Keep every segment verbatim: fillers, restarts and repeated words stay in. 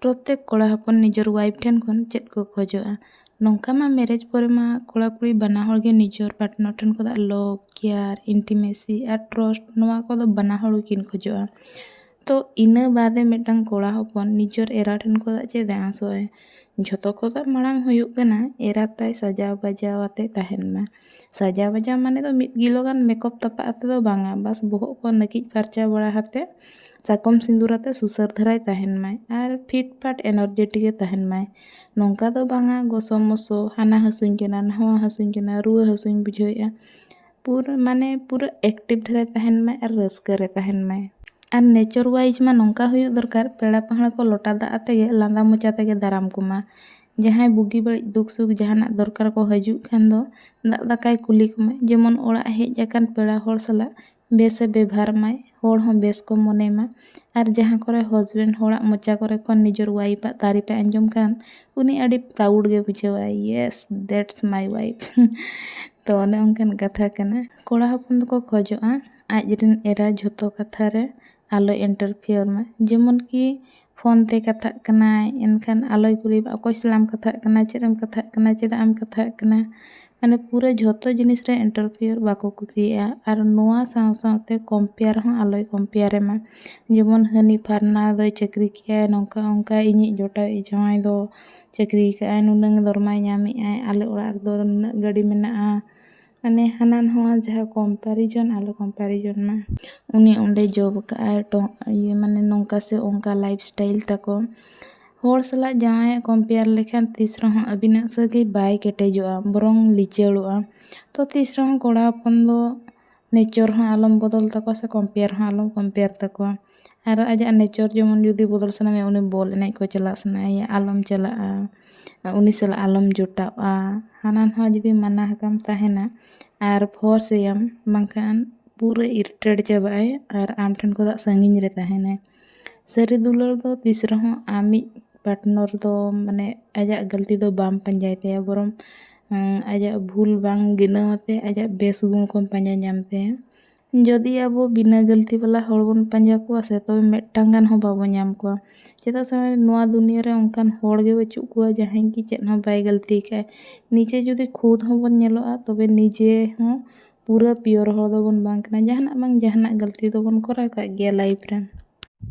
ᱯᱨᱚᱛᱮᱠ ᱠᱚᱲᱟ ᱦᱚᱯᱚᱱ ᱱᱤᱡᱚᱨ ᱣᱟᱭᱤᱯ ᱴᱷᱮᱱ ᱠᱷᱚᱱ ᱪᱮᱫ ᱠᱚ ᱠᱷᱚᱡᱚᱜᱼᱟ? ᱱᱚᱝᱠᱟ ᱢᱟ ᱢᱮᱨᱮᱡᱽ ᱯᱚᱨᱮ ᱢᱟ ᱠᱚᱲᱟ ᱠᱩᱲᱤ ᱵᱟᱱᱟ ᱦᱚᱲ ᱜᱮ ᱱᱤᱡᱚᱨ ᱯᱟᱨᱴᱱᱟᱨ ᱴᱷᱮᱱ ᱠᱷᱚᱱᱟᱜ ᱞᱚᱵᱷ, ᱠᱮᱭᱟᱨ, ᱤᱱᱴᱤᱢᱮᱥᱤ ᱟᱨ ᱴᱨᱚᱥᱴ, ᱱᱚᱣᱟ ᱠᱚᱫᱚ ᱵᱟᱱᱟ ᱦᱚᱲ ᱜᱮᱠᱤᱱ ᱠᱷᱚᱡᱚᱜᱼᱟ᱾ ᱛᱚ ᱤᱱᱟᱹ ᱵᱟᱫᱮ ᱢᱤᱫᱴᱟᱝ ᱠᱚᱲᱟ ᱦᱚᱯᱚᱱ ᱱᱤᱡᱚᱨ ᱮᱨᱟ ᱴᱷᱮᱱ ᱠᱷᱚᱱᱟᱜ ᱪᱮᱫ ᱮ ᱟᱸᱥᱚᱜᱼᱟᱭ? ᱡᱷᱚᱛᱚ ᱠᱷᱚᱱᱟᱜ ᱢᱟᱲᱟᱝ ᱦᱩᱭᱩᱜ ᱠᱟᱱᱟ ᱮᱨᱟ ᱛᱟᱭ ᱥᱟᱡᱟᱣ ᱵᱟᱡᱟᱣ ᱟᱛᱮ ᱛᱟᱦᱮᱱ ᱢᱟ᱾ ᱥᱟᱡᱟᱣ ᱵᱟᱡᱟᱣ ᱢᱟᱱᱮ ᱫᱚ ᱢᱤᱫ ᱠᱤᱞᱳ ᱜᱟᱱ ᱢᱮᱠᱚᱯ ᱛᱟᱯᱟᱜ ᱟᱛᱮ ᱫᱚ ᱵᱟᱝᱟ, ᱵᱟᱥ ᱵᱚᱦᱚᱜ ᱠᱚ ᱱᱟᱹᱠᱤᱡ ᱯᱷᱟᱨᱪᱟ ᱵᱟᱲᱟ ᱟᱛᱮ ᱥᱟᱠᱚᱢ ᱥᱤᱸᱫᱩᱨ ᱟᱛᱮ ᱥᱩᱥᱟᱹᱨ ᱫᱷᱟᱨᱟᱭ ᱛᱟᱦᱮᱱ ᱢᱟᱭ ᱟᱨ ᱯᱷᱤᱴ ᱯᱷᱟᱴ ᱮᱱᱟᱨᱡᱮᱴᱤᱠ ᱮ ᱛᱟᱦᱮᱱ ᱢᱟᱭ᱾ ᱱᱚᱝᱠᱟ ᱫᱚ ᱵᱟᱝᱟ ᱜᱚᱥᱚ ᱢᱚᱥᱚ, ᱦᱟᱱᱟ ᱦᱟᱹᱥᱩᱧ ᱠᱟᱱᱟ, ᱱᱟᱣᱟ ᱦᱟᱹᱥᱩᱧ ᱠᱟᱱᱟ, ᱨᱩᱣᱟᱹ ᱦᱟᱹᱥᱩᱧ ᱵᱩᱡᱷᱟᱹᱣᱮᱫᱼᱟ, ᱯᱩᱨᱟᱹ ᱢᱟᱱᱮ ᱯᱩᱨᱟᱹ ᱮᱠᱴᱤᱵᱷ ᱫᱷᱟᱨᱟᱭ ᱛᱟᱦᱮᱱ ᱢᱟᱭ ᱟᱨ ᱨᱟᱹᱥᱠᱟᱹ ᱨᱮ ᱛᱟᱦᱮᱱ ᱢᱟᱭ᱾ ᱟᱨ ᱱᱮᱪᱚᱨ ᱣᱟᱭᱤᱡᱽ ᱢᱟ ᱱᱚᱝᱠᱟ ᱦᱩᱭᱩᱜ ᱫᱚᱨᱠᱟᱨ, ᱯᱮᱲᱟ ᱯᱟᱹᱦᱲᱟᱹ ᱠᱚ ᱞᱚᱴᱟ ᱫᱟᱜ ᱟᱛᱮ ᱜᱮ ᱞᱟᱸᱫᱟ ᱢᱚᱪᱟ ᱛᱮᱜᱮ ᱫᱟᱨᱟᱢ ᱠᱚᱢᱟ᱾ ᱡᱟᱦᱟᱸᱭ ᱵᱩᱜᱤ ᱵᱟᱹᱲᱤᱡ ᱫᱩᱠ ᱥᱩᱠ ᱡᱟᱦᱟᱱᱟᱜ ᱫᱚᱨᱠᱟᱨ ᱠᱚ ᱦᱤᱡᱩᱜ ᱠᱷᱟᱱ ᱫᱚ ᱫᱟᱜ ᱫᱟᱠᱟᱭ ᱠᱩᱞᱤ ᱠᱚᱢᱟ, ᱡᱮᱢᱚᱱ ᱚᱲᱟᱜ ᱦᱮᱡ ᱟᱠᱟᱱ ᱯᱮᱲᱟ ᱦᱚᱲ ᱥᱟᱞᱟᱜ ᱵᱮᱥᱮ ᱵᱮᱵᱷᱟᱨ ᱢᱟᱭ, ᱦᱚᱲ ᱦᱚᱸ ᱵᱮᱥ ᱠᱚ ᱢᱚᱱᱮ ᱢᱟ᱾ ᱟᱨ ᱡᱟᱦᱟᱸ ᱠᱚᱨᱮ ᱦᱟᱡᱵᱮᱱᱰ ᱦᱚᱲᱟᱜ ᱢᱚᱪᱟ ᱠᱚᱨᱮ ᱠᱷᱚᱱ ᱱᱤᱡᱚᱨ ᱣᱟᱭᱤᱯᱟᱜ ᱛᱟᱹᱨᱤᱯᱮ ᱟᱸᱡᱚᱢ ᱠᱷᱟᱱ, ᱩᱱᱤ ᱟᱹᱰᱤ ᱯᱨᱟᱣᱩᱰ ᱜᱮ ᱵᱩᱡᱷᱟᱹᱣᱟᱭ, "Yes, that's my wife." ᱛᱚ ᱚᱱᱮ ᱚᱱᱠᱟᱱ ᱠᱟᱛᱷᱟ ᱠᱟᱱᱟ᱾ ᱠᱚᱲᱟ ᱦᱚᱯᱚᱱ ᱫᱚᱠᱚ ᱠᱷᱚᱡᱚᱜᱼᱟ ᱟᱡ ᱨᱮᱱ ᱮᱨᱟ ᱡᱷᱚᱛᱚ ᱠᱟᱛᱷᱟ ᱨᱮ ᱟᱞᱚᱭ ᱤᱱᱴᱟᱨᱯᱷᱤᱭᱟᱨ ᱢᱟ᱾ ᱡᱮᱢᱚᱱ ᱠᱤ ᱯᱷᱳᱱ ᱛᱮ ᱠᱟᱛᱷᱟᱜ ᱠᱟᱱᱟᱭ, ᱮᱱᱠᱷᱟᱱ ᱟᱞᱚᱭ ᱠᱩᱞᱤ, "ᱚᱠᱚᱭ ᱥᱟᱞᱟᱜ ᱮᱢ ᱠᱟᱛᱷᱟᱜ ᱠᱟᱱᱟ? ᱪᱮᱫ ᱮᱢ ᱠᱟᱛᱷᱟᱜ ᱠᱟᱱᱟ? ᱪᱮᱫᱟᱜ ᱮᱢ ᱠᱟᱛᱷᱟᱜ ᱠᱟᱱᱟ?" ᱢᱟᱱᱮ ᱯᱩᱨᱟᱹ ᱡᱷᱚᱛᱚ ᱡᱤᱱᱤᱥ ᱨᱮ ᱤᱱᱴᱟᱨᱯᱷᱤᱭᱟᱨ ᱵᱟᱠᱚ ᱠᱩᱥᱤᱭᱟᱜᱼᱟ᱾ ᱟᱨ ᱱᱚᱣᱟ ᱥᱟᱶ ᱥᱟᱶᱛᱮ ᱠᱚᱢᱯᱮᱭᱟᱨ ᱦᱚᱸ ᱟᱞᱚᱭ ᱠᱚᱢᱯᱮᱭᱟᱨᱮ ᱢᱟ᱾ ᱡᱮᱢᱚᱱ ᱦᱟᱹᱱᱤ ᱯᱷᱟᱨᱱᱟ ᱫᱚᱭ ᱪᱟᱹᱠᱨᱤ ᱠᱮᱜᱼᱟᱭ, ᱱᱚᱝᱠᱟ ᱚᱱᱠᱟ ᱤᱧᱤᱡ ᱡᱚᱴᱟᱣᱤᱡ ᱡᱟᱶᱟᱭ ᱫᱚ ᱪᱟᱹᱠᱨᱤ ᱠᱟᱜᱼᱟᱭ, ᱱᱩᱱᱟᱹᱝ ᱫᱚᱨᱢᱟᱭ ᱧᱟᱢᱮᱜᱼᱟᱭ, ᱟᱞᱮ ᱚᱲᱟᱜ ᱨᱮᱫᱚ ᱱᱩᱱᱟᱹᱜ ᱜᱟᱹᱰᱤ ᱢᱮᱱᱟᱜᱼᱟ᱾ ᱢᱟᱱᱮ ᱦᱟᱱᱟ ᱱᱚᱣᱟ ᱡᱟᱦᱟᱸ ᱠᱚᱢᱯᱮᱨᱤᱡᱚᱱ, ᱟᱞᱚ ᱠᱚᱢᱯᱮᱨᱤᱡᱚᱱ ᱢᱟ᱾ ᱩᱱᱤ ᱚᱸᱰᱮ ᱡᱚᱵ ᱟᱠᱟᱫᱼᱟᱭ, ᱴᱚ-, ᱤᱭᱟᱹ ᱢᱟᱱᱮ ᱱᱚᱝᱠᱟ ᱥᱮ ᱚᱱᱠᱟ ᱞᱟᱭᱤᱯᱷ ᱥᱴᱟᱭᱤᱞ ᱛᱟᱠᱚ᱾ ᱦᱚᱲ ᱥᱟᱞᱟᱜ ᱡᱟᱶᱟᱭᱟᱜ ᱠᱚᱢᱯᱮᱭᱟᱨ ᱞᱮᱠᱷᱟᱱ ᱛᱤᱥ ᱨᱮᱦᱚᱸ ᱟᱹᱵᱤᱱᱟᱜ ᱥᱟᱹᱜᱟᱹᱭ ᱵᱟᱭ ᱠᱮᱴᱮᱡᱚᱜᱼᱟ, ᱵᱚᱨᱚᱝ ᱞᱤᱪᱟᱹᱲᱚᱜᱼᱟ᱾ ᱛᱚ ᱛᱤᱥ ᱨᱮᱦᱚᱸ ᱠᱚᱲᱟ ᱦᱚᱯᱚᱱ ᱫᱚ ᱱᱮᱪᱚᱨ ᱦᱚᱸ ᱟᱞᱚᱢ ᱵᱚᱫᱚᱞ ᱛᱟᱠᱚᱣᱟ ᱥᱮ ᱠᱚᱢᱯᱮᱭᱟᱨ ᱦᱚᱸ ᱟᱞᱚᱢ ᱠᱚᱢᱯᱮᱭᱟᱨ ᱛᱟᱠᱚᱣᱟ᱾ ᱟᱨ ᱟᱡᱟᱜ ᱱᱮᱪᱚᱨ ᱡᱮᱢᱚᱱ ᱡᱩᱫᱤ ᱵᱚᱫᱚᱞ ᱥᱟᱱᱟ ᱢᱮᱭᱟ, ᱩᱱᱤ ᱵᱚᱞ ᱮᱱᱮᱡ ᱠᱚ ᱪᱟᱞᱟᱜ ᱥᱟᱱᱟᱭᱮᱭᱟ, ᱟᱞᱚᱢ ᱪᱟᱞᱟᱜᱼᱟ, ᱩᱱᱤ ᱥᱟᱞᱟᱜ ᱟᱞᱚᱢ ᱡᱚᱴᱟᱜᱼᱟ᱾ ᱦᱟᱱᱟ ᱱᱟᱣᱟ ᱡᱩᱫᱤ ᱢᱟᱱᱟ ᱟᱠᱟᱢ ᱛᱟᱦᱮᱱᱟ ᱟᱨ ᱯᱷᱳᱨᱥ ᱮᱭᱟᱢ, ᱵᱟᱝᱠᱷᱟᱱ ᱯᱩᱨᱟᱹ ᱤᱨᱤᱴᱮᱴ ᱪᱟᱵᱟᱜ ᱟᱭ ᱟᱨ ᱟᱢ ᱴᱷᱮᱱ ᱠᱷᱚᱱᱟᱜ ᱥᱟᱺᱜᱤᱧ ᱨᱮ ᱛᱟᱦᱮᱱᱟᱭ᱾ ᱥᱟᱹᱨᱤ ᱫᱩᱞᱟᱹᱲ ᱫᱚ ᱛᱤᱥ ᱨᱮᱦᱚᱸ ᱟᱢᱤᱡ ᱯᱟᱨᱴᱱᱚᱨ ᱫᱚ ᱢᱟᱱᱮ ᱟᱡᱟᱜ ᱜᱟᱹᱞᱛᱤ ᱫᱚ ᱵᱟᱢ ᱯᱟᱸᱡᱟᱭ ᱛᱟᱭᱟ, ᱵᱚᱨᱚᱝ ᱟᱡᱟᱜ ᱵᱷᱩᱞ ᱵᱟᱝ ᱜᱤᱱᱟᱹᱣ ᱟᱛᱮ ᱟᱡᱟᱜ ᱵᱮᱥ ᱜᱩᱱ ᱠᱚᱢ ᱯᱟᱸᱡᱟ ᱧᱟᱢ ᱛᱟᱭᱟ᱾ ᱡᱩᱫᱤ ᱟᱵᱚ ᱵᱤᱱᱟᱹ ᱜᱟᱹᱞᱛᱤ ᱵᱟᱞᱟ ᱦᱚᱲ ᱵᱚᱱ ᱯᱟᱸᱡᱟ ᱠᱚᱣᱟ ᱥᱮ, ᱛᱚᱵᱮ ᱢᱤᱫᱴᱟᱝ ᱜᱟᱱ ᱦᱚᱸ ᱵᱟᱵᱚ ᱧᱟᱢ ᱠᱚᱣᱟ᱾ ᱪᱮᱫᱟᱜ ᱥᱮ ᱱᱚᱣᱟ ᱫᱩᱱᱤᱭᱟᱹ ᱨᱮ ᱚᱱᱠᱟᱱ ᱦᱚᱲ ᱜᱮ ᱵᱟᱹᱪᱩᱜ ᱠᱚᱣᱟ ᱡᱟᱦᱟᱸᱭ ᱜᱮ ᱪᱮᱫ ᱦᱚᱸ ᱵᱟᱭ ᱜᱟᱹᱞᱛᱤ ᱠᱟᱜᱼᱟ᱾ ᱱᱤᱡᱮ ᱡᱩᱫᱤ ᱠᱷᱩᱫ ᱦᱚᱸᱵᱚᱱ ᱧᱮᱞᱚᱜᱼᱟ, ᱛᱚᱵᱮ ᱱᱤᱡᱮ ᱦᱚᱸ ᱯᱩᱨᱟᱹ ᱯᱤᱭᱳᱨ ᱦᱚᱲ ᱫᱚᱵᱚᱱ ᱵᱟᱝ ᱠᱟᱱᱟ, ᱡᱟᱦᱟᱱᱟᱜ ᱵᱟᱝ ᱡᱟᱦᱟᱱᱟᱜ ᱜᱟᱹᱞᱛᱤ ᱫᱚᱵᱚᱱ ᱠᱚᱨᱟᱣ ᱠᱟᱜ ᱜᱮᱭᱟ ᱞᱟᱭᱤᱯᱷ ᱨᱮ᱾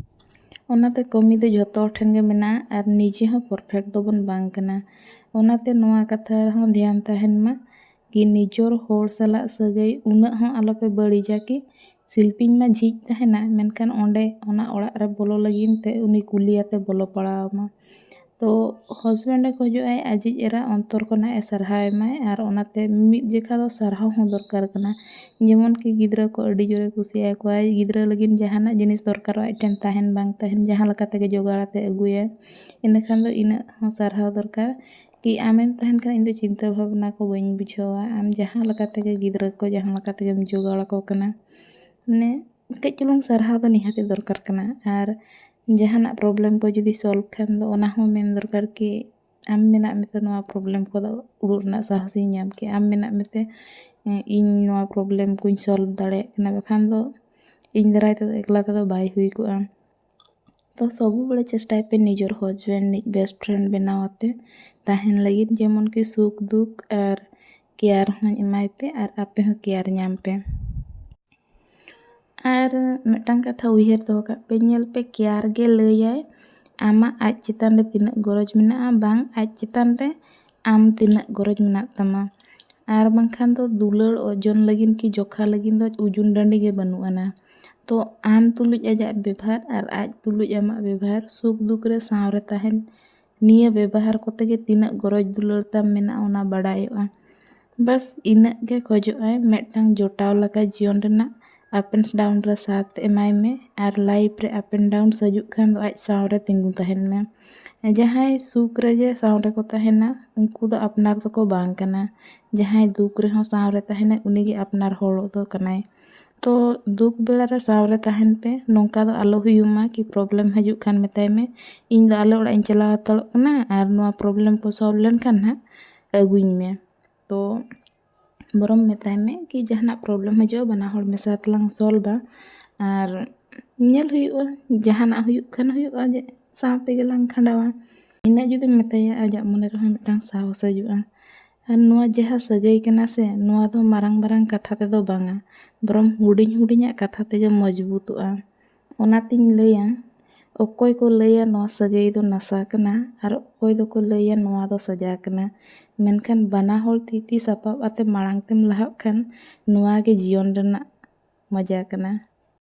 ᱚᱱᱟᱛᱮ ᱠᱚᱢᱤ ᱫᱚ ᱡᱷᱚᱛᱚ ᱦᱚᱲ ᱴᱷᱮᱱ ᱜᱮ ᱢᱮᱱᱟᱜᱼᱟ ᱟᱨ ᱱᱤᱡᱮ ᱦᱚᱸ ᱯᱟᱨᱯᱷᱮᱠᱴ ᱫᱚᱵᱚᱱ ᱵᱟᱝ ᱠᱟᱱᱟ᱾ ᱚᱱᱟᱛᱮ ᱱᱚᱣᱟ ᱠᱟᱛᱷᱟ ᱨᱮᱦᱚᱸ ᱫᱷᱮᱭᱟᱱ ᱛᱟᱦᱮᱱ ᱢᱟ ᱠᱤ ᱱᱤᱡᱚᱨ ᱦᱚᱲ ᱥᱟᱞᱟᱜ ᱥᱟᱹᱜᱟᱹᱭ ᱩᱱᱟᱹᱜ ᱦᱚᱸ ᱟᱞᱚᱯᱮ ᱵᱟᱹᱲᱤᱡᱟ ᱠᱤ ᱥᱤᱞᱯᱤᱧ ᱢᱟ ᱡᱷᱤᱡ ᱛᱟᱦᱮᱱᱟ, ᱢᱮᱱᱠᱷᱟᱱ ᱚᱸᱰᱮ ᱚᱱᱟ ᱚᱲᱟᱜ ᱨᱮ ᱵᱚᱞᱚ ᱞᱟᱹᱜᱤᱫ ᱛᱮ ᱩᱱᱤ ᱠᱩᱞᱤᱭᱟᱛᱮ ᱵᱚᱞᱚ ᱯᱟᱲᱟᱣ ᱟᱢᱟ᱾ ᱛᱚ ᱦᱟᱥᱵᱮᱱᱰ ᱮ ᱠᱷᱚᱡᱚᱜ ᱟᱭ ᱟᱡᱤᱡ ᱮᱨᱟ ᱚᱱᱛᱚᱨ ᱠᱷᱚᱱᱟᱜ ᱮ ᱥᱟᱨᱦᱟᱣ ᱮᱢᱟᱭ, ᱟᱨ ᱚᱱᱟᱛᱮ ᱢᱤᱫ ᱡᱮᱠᱷᱟ ᱫᱚ ᱥᱟᱨᱦᱟᱣ ᱦᱚᱸ ᱫᱚᱨᱠᱟᱨ ᱠᱟᱱᱟ᱾ ᱡᱮᱢᱚᱱ ᱠᱤ ᱜᱤᱫᱽᱨᱟᱹ ᱠᱚ ᱟᱹᱰᱤ ᱡᱳᱨᱮ ᱠᱩᱥᱤᱭᱟᱠᱚᱣᱟᱭ, ᱜᱤᱫᱽᱨᱟᱹ ᱞᱟᱹᱜᱤᱫ ᱡᱟᱦᱟᱱᱟᱜ ᱡᱤᱱᱤᱥ ᱫᱚᱨᱠᱟᱨᱚᱜᱼᱟ, ᱟᱡ ᱴᱷᱮᱱ ᱛᱟᱦᱮᱱ ᱵᱟᱝ ᱛᱟᱦᱮᱱ, ᱡᱟᱦᱟᱸ ᱞᱮᱠᱟ ᱛᱮᱜᱮ ᱡᱚᱜᱟᱲ ᱟᱛᱮ ᱟᱹᱜᱩᱭᱟᱭ, ᱤᱱᱟᱹᱠᱷᱟᱱ ᱫᱚ ᱤᱱᱟᱹᱜ ᱦᱚᱸ ᱥᱟᱨᱦᱟᱣ ᱫᱚᱨᱠᱟᱨ ᱠᱤ ᱟᱢᱮᱢ ᱛᱟᱦᱮᱱ ᱠᱷᱟᱱ ᱤᱧ ᱫᱚ ᱪᱤᱱᱛᱟᱹ ᱵᱷᱟᱵᱽᱱᱟ ᱠᱚ ᱵᱟᱹᱧ ᱵᱩᱡᱷᱟᱹᱣᱟ, ᱟᱢ ᱡᱟᱦᱟᱸ ᱞᱮᱠᱟ ᱛᱮᱜᱮ ᱜᱤᱫᱽᱨᱟᱹ ᱠᱚ ᱡᱟᱦᱟᱸ ᱞᱮᱠᱟ ᱛᱮᱜᱮᱢ ᱡᱚᱜᱟᱲ ᱟᱠᱚ ᱠᱟᱱᱟ, ᱢᱟᱱᱮ ᱠᱟᱹᱡ ᱪᱩᱞᱩᱝ ᱥᱟᱨᱦᱟᱣ ᱫᱚ ᱱᱤᱦᱟᱹᱛ ᱜᱮ ᱫᱚᱨᱠᱟᱨ ᱠᱟᱱᱟ᱾ ᱟᱨ ᱡᱟᱦᱟᱱᱟᱜ ᱯᱨᱚᱵᱞᱮᱢ ᱠᱚ ᱡᱩᱫᱤ ᱥᱚᱞᱵᱷ ᱠᱷᱟᱱ ᱫᱚ ᱚᱱᱟ ᱦᱚᱸ ᱢᱮᱱ ᱫᱚᱨᱠᱟᱨ ᱠᱤ ᱟᱢ ᱢᱮᱱᱟᱜ ᱢᱮᱛᱮ ᱱᱚᱣᱟ ᱯᱨᱚᱵᱞᱮᱢ ᱠᱚᱫᱚ ᱩᱰᱩᱠ ᱨᱮᱱᱟᱜ ᱥᱟᱦᱚᱥᱤᱧ ᱧᱟᱢ ᱠᱮᱜᱼᱟ, ᱟᱢ ᱢᱮᱱᱟᱜ ᱢᱮᱛᱮ ᱤᱧ ᱱᱚᱣᱟ ᱯᱨᱚᱵᱞᱮᱢ ᱠᱚᱧ ᱥᱚᱞᱵᱷ ᱫᱟᱲᱮᱭᱟᱜ ᱠᱟᱱᱟ, ᱵᱟᱠᱷᱟᱱ ᱫᱚ ᱤᱧ ᱫᱟᱨᱟᱭ ᱛᱮᱫᱚ ᱮᱠᱞᱟ ᱛᱮᱫᱚ ᱵᱟᱭ ᱦᱩᱭ ᱠᱚᱜᱼᱟ᱾ ᱛᱚ ᱥᱚᱵᱩ ᱵᱮᱲᱟ ᱪᱮᱥᱴᱟᱭ ᱯᱮ ᱱᱤᱡᱚᱨ ᱦᱚᱥᱵᱮᱱᱰ ᱱᱤᱡ ᱵᱮᱥᱴ ᱯᱷᱨᱮᱱᱰ ᱵᱮᱱᱟᱣ ᱟᱛᱮ ᱛᱟᱦᱮᱱ ᱞᱟᱹᱜᱤᱫ, ᱡᱮᱢᱚᱱ ᱠᱤ ᱥᱩᱠ ᱫᱩᱠ ᱟᱨ ᱠᱮᱭᱟᱨ ᱦᱚᱸ ᱮᱢᱟᱭ ᱯᱮ ᱟᱨ ᱟᱯᱮ ᱦᱚᱸ ᱠᱮᱭᱟᱨ ᱧᱟᱢ ᱯᱮ᱾ ᱟᱨ ᱢᱤᱫᱴᱟᱝ ᱠᱟᱛᱷᱟ ᱩᱭᱦᱟᱹᱨ ᱫᱚᱦᱚ ᱠᱟᱜ ᱯᱮ, ᱧᱮᱞ ᱯᱮ ᱠᱮᱭᱟᱨ ᱜᱮ ᱞᱟᱹᱭᱟᱭ ᱟᱢᱟᱜ ᱟᱡ ᱪᱮᱛᱟᱱ ᱨᱮ ᱛᱤᱱᱟᱹᱜ ᱜᱚᱨᱚᱡᱽ ᱢᱮᱱᱟᱜᱼᱟ, ᱵᱟᱝ ᱟᱡ ᱪᱮᱛᱟᱱ ᱨᱮ ᱟᱢ ᱛᱤᱱᱟᱹᱜ ᱜᱚᱨᱚᱡᱽ ᱢᱮᱱᱟᱜ ᱛᱟᱢᱟ᱾ ᱟᱨ ᱵᱟᱝᱠᱷᱟᱱ ᱫᱚ ᱫᱩᱞᱟᱹᱲ ᱚᱨᱡᱚᱱ ᱞᱟᱹᱜᱤᱫ ᱠᱤ ᱡᱚᱠᱷᱟ ᱞᱟᱹᱜᱤᱫ ᱫᱚ ᱩᱡᱩᱱ ᱰᱟᱹᱰᱤ ᱜᱮ ᱵᱟᱹᱱᱩᱜ ᱟᱱᱟ᱾ ᱛᱚ ᱟᱢ ᱛᱩᱞᱩᱡ ᱟᱡᱟᱜ ᱵᱮᱵᱷᱟᱨ ᱟᱨ ᱟᱡ ᱛᱩᱞᱩᱡ ᱟᱢᱟᱜ ᱵᱮᱵᱷᱟᱨ, ᱥᱩᱠ ᱫᱩᱠ ᱨᱮ ᱥᱟᱶᱨᱮ ᱛᱟᱦᱮᱱ, ᱱᱤᱭᱟᱹ ᱵᱮᱵᱚᱦᱟᱨ ᱠᱚᱛᱮ ᱜᱮ ᱛᱤᱱᱟᱹᱜ ᱜᱚᱨᱚᱡᱽ ᱫᱩᱞᱟᱹᱲ ᱛᱟᱢ ᱢᱮᱱᱟᱜᱼᱟ ᱚᱱᱟ ᱵᱟᱲᱟᱭᱚᱜᱼᱟ᱾ ᱵᱟᱥ ᱤᱱᱟᱹᱜ ᱜᱮ ᱠᱷᱚᱡᱚᱜ ᱟᱭ, ᱢᱤᱫᱴᱟᱝ ᱡᱚᱴᱟᱣ ᱞᱮᱠᱟ ᱡᱤᱭᱚᱱ ᱨᱮᱱᱟᱜ up and down ᱨᱮ ᱥᱟᱛᱷ ᱮᱢᱟᱭ ᱢᱮ ᱟᱨ life ᱨᱮ up and down ᱦᱤᱡᱩᱜ ᱠᱷᱟᱱ ᱫᱚ ᱟᱡ ᱥᱟᱶᱨᱮ ᱛᱤᱸᱜᱩ ᱛᱟᱦᱮᱱ ᱢᱮ᱾ ᱡᱟᱦᱟᱸᱭ ᱥᱩᱠ ᱨᱮᱜᱮ ᱥᱟᱶ ᱨᱮᱠᱚ ᱛᱟᱦᱮᱱᱟ ᱩᱱᱠᱩ ᱫᱚ ᱟᱯᱱᱟᱨ ᱫᱚᱠᱚ ᱵᱟᱝ ᱠᱟᱱᱟ, ᱡᱟᱦᱟᱸᱭ ᱫᱩᱠ ᱨᱮᱦᱚᱸ ᱥᱟᱶᱨᱮ ᱛᱟᱦᱮᱱᱟᱭ ᱩᱱᱤᱜᱮ ᱟᱯᱱᱟᱨ ᱦᱚᱲ ᱫᱚ ᱠᱟᱱᱟᱭ᱾ ᱛᱚ ᱫᱩᱠ ᱵᱮᱲᱟ ᱨᱮ ᱥᱟᱶᱨᱮ ᱛᱟᱦᱮᱱ ᱯᱮ, ᱱᱚᱝᱠᱟ ᱫᱚ ᱟᱞᱚ ᱦᱩᱭᱩᱜ ᱢᱟ ᱠᱤ problem ᱦᱤᱡᱩᱜ ᱠᱷᱟᱱ ᱢᱮᱛᱟᱭ ᱢᱮ ᱤᱧ ᱫᱚ ᱟᱞᱮ ᱚᱲᱟᱜ ᱤᱧ ᱪᱟᱞᱟᱣ ᱦᱟᱛᱟᱲᱚᱜ ᱠᱟᱱᱟ ᱟᱨ ᱱᱚᱣᱟ problem ᱠᱚ solve ᱞᱮᱱᱠᱷᱟᱱ ᱦᱟᱸᱜ ᱟᱹᱜᱩᱧ ᱢᱮ᱾ ᱛᱚ ᱵᱚᱨᱚᱝ ᱢᱮᱛᱟᱭ ᱢᱮ ᱠᱤ ᱡᱟᱦᱟᱱᱟᱜ problem ᱦᱤᱡᱩᱜᱼᱟ ᱵᱟᱱᱟ ᱦᱚᱲ ᱢᱮᱥᱟ ᱛᱮᱞᱟᱝ solveᱟ, ᱟᱨ ᱧᱮᱞ ᱦᱩᱭᱩᱜᱼᱟ ᱡᱟᱦᱟᱱᱟᱜ ᱦᱩᱭᱩᱜ ᱠᱷᱟᱱ ᱦᱩᱭᱩᱜᱼᱟ, ᱡᱮ ᱥᱟᱶ ᱛᱮᱜᱮ ᱞᱟᱝ ᱠᱷᱟᱸᱰᱟᱣᱟ᱾ ᱤᱱᱟᱹᱜ ᱡᱩᱫᱤᱢ ᱢᱮᱛᱟᱭᱟ, ᱟᱡᱟᱜ ᱢᱚᱱᱮ ᱨᱮᱦᱚᱸ ᱢᱤᱫᱴᱟᱝ ᱥᱟᱦᱚᱥ ᱦᱤᱡᱩᱜᱼᱟ᱾ ᱟᱨ ᱱᱚᱣᱟ ᱡᱟᱦᱟᱸ ᱥᱟᱹᱜᱟᱹᱭ ᱠᱟᱱᱟ ᱥᱮ, ᱱᱚᱣᱟ ᱫᱚ ᱢᱟᱨᱟᱝ ᱢᱟᱨᱟᱝ ᱠᱟᱛᱷᱟ ᱛᱮᱫᱚ ᱵᱟᱝᱟ, ᱵᱚᱨᱚᱝ ᱦᱩᱰᱤᱧ ᱦᱩᱰᱤᱧᱟᱜ ᱠᱟᱛᱷᱟ ᱛᱮᱜᱮ ᱢᱚᱡᱽᱵᱩᱛᱚᱜᱼᱟ᱾ ᱚᱱᱟᱛᱤᱧ ᱞᱟᱹᱭᱟ, ᱚᱠᱚᱭ ᱠᱚ ᱞᱟᱹᱭᱟ ᱱᱚᱣᱟ ᱥᱟᱹᱜᱟᱹᱭ ᱫᱚ ᱱᱟᱥᱟ ᱠᱟᱱᱟ, ᱟᱨ ᱚᱠᱚᱭ ᱫᱚᱠᱚ ᱞᱟᱹᱭᱟ ᱱᱚᱣᱟ ᱫᱚ ᱥᱟᱡᱟ ᱠᱟᱱᱟ, ᱢᱮᱱᱠᱷᱟᱱ ᱵᱟᱱᱟ ᱦᱚᱲ ᱛᱤ ᱛᱤ ᱥᱟᱯᱟᱵ ᱟᱛᱮ ᱢᱟᱲᱟᱝ ᱛᱮᱢ ᱞᱟᱦᱟᱜ ᱠᱷᱟᱱ, ᱱᱚᱣᱟ ᱜᱮ ᱡᱤᱭᱚᱱ ᱨᱮᱱᱟᱜ ᱢᱚᱡᱟ ᱠᱟᱱᱟ᱾